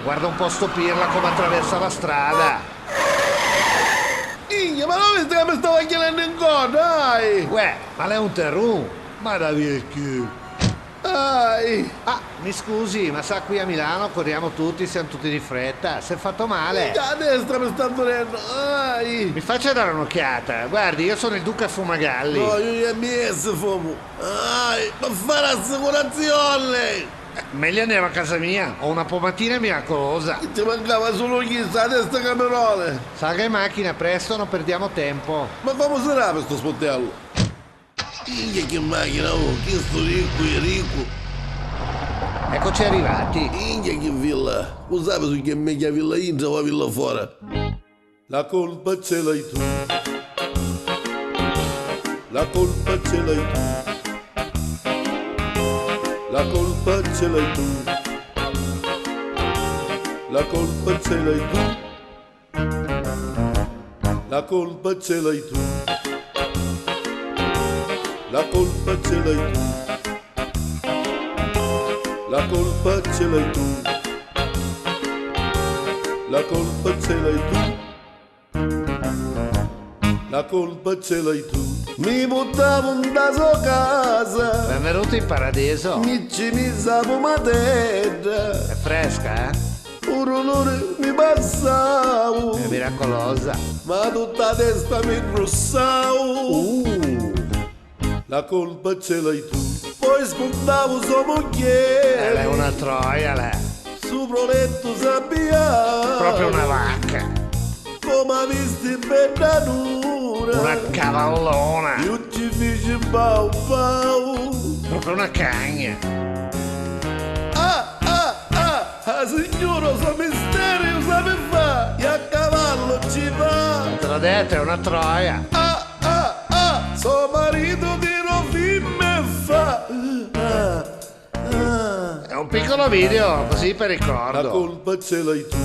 Guarda un po' sto pirla come attraversa la strada. Minchia, ma non visto che mi stava chiedendo in dai! Uè, ma lei è un terrun. Ma da via il culo. Dai! Ah, mi scusi, ma sa qui a Milano corriamo tutti, siamo tutti di fretta. Si è fatto male. A destra mi sta dolendo, dai! Mi faccia dare un'occhiata. Guardi, io sono il Duca Fumagalli. No, io MS fumo. Dai, ma fare assicurazione! Meglio andiamo a casa mia, ho una pomatina miracolosa. Ti mancava solo chi sta a destra camerone. Salga in macchina presto, non perdiamo tempo. Ma come sarà questo sportello? Minchia che macchina, oh, che sto ricco e ricco. Eccoci arrivati. Minchia che villa. Lo sai su che è meglio villa intra o villa fuori? La colpa ce l'hai tu. La colpa ce l'hai tu. La colpa ce l'hai tu. La colpa ce l'hai tu. La colpa ce l'hai tu. La colpa ce l'hai tu. La colpa ce l'hai tu. La colpa ce l'hai tu. La colpa ce l'hai tu. Mi buttavo da sua casa. Benvenuto in paradiso. Mi ci misavo matera. È fresca, eh? Un dolore mi passavo. È miracolosa. Ma tutta la testa mi ingrossavo. La colpa ce l'hai tu. Poi spuntavo sua moglie. Lei è una troia, lei. Su letto sabbia. Proprio una vacca. Come visti bella nura. Una cavallona. Io ci feci bau bau. Proprio una cagna. Ah ah ah, ah signora, so mistero sa fa. E a cavallo ci va. Te l'ho detto, è una troia. Ah ah ah, suo marito di me fa. Ah, ah. È un piccolo video, così per La ricordo. colpa ce l'hai tu.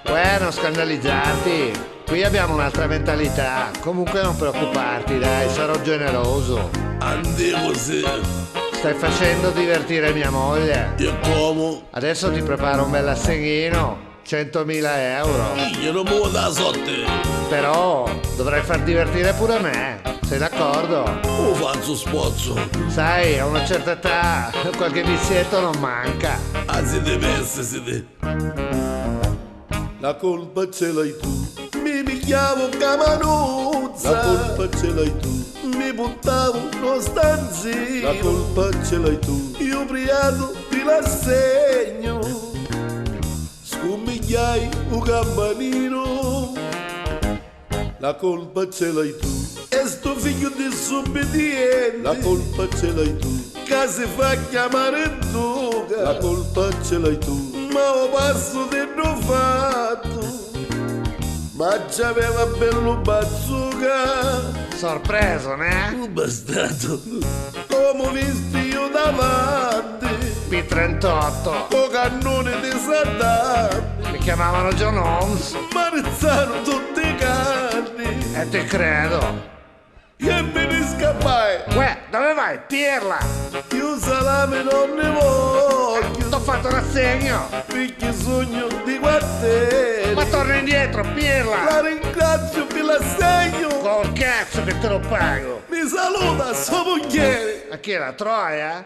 Uè, non scandalizzarti. Qui abbiamo un'altra mentalità. Comunque non preoccuparti, dai, sarò generoso. Andiamo sì. Stai facendo divertire mia moglie. E come? Adesso ti preparo un bel assegnino. 100.000 euro. Io non muovo da sotto. Però dovrai far divertire pure me. Sei d'accordo? O faccio spozzo. Sai, a una certa età qualche vizietto non manca. Ah, siete persi, siete. La colpa ce l'hai tu. Mi picchiavo camanuzza. La colpa ce l'hai tu. Mi buttavo lo stanzino. La colpa ce l'hai tu. Io priato ti l'assegno. Scommigliai un campanino. La colpa ce l'hai tu. E sto figlio disobbediente. La colpa ce l'hai tu. Che si fa chiamare duca. La colpa ce l'hai tu. Ma ho passo di non fatto. Ma c'aveva bello bazooka. Sorpreso, né? Un bastardo. Come ho visto io davanti. P38. Con cannone di Saddam. Mi chiamavano John Holmes. Marezzano tutti i cani. E te credo. E me ne scappai. Uè, dove vai? Pirla! Io salame non ne voglio. T'ho fatto un assegno! Perché sogno di quartiere. Ma torna indietro, pirla! La ringrazio per l'assegno. Col cazzo che te lo pago! Mi saluta sua moglie. Ma chi è la troia?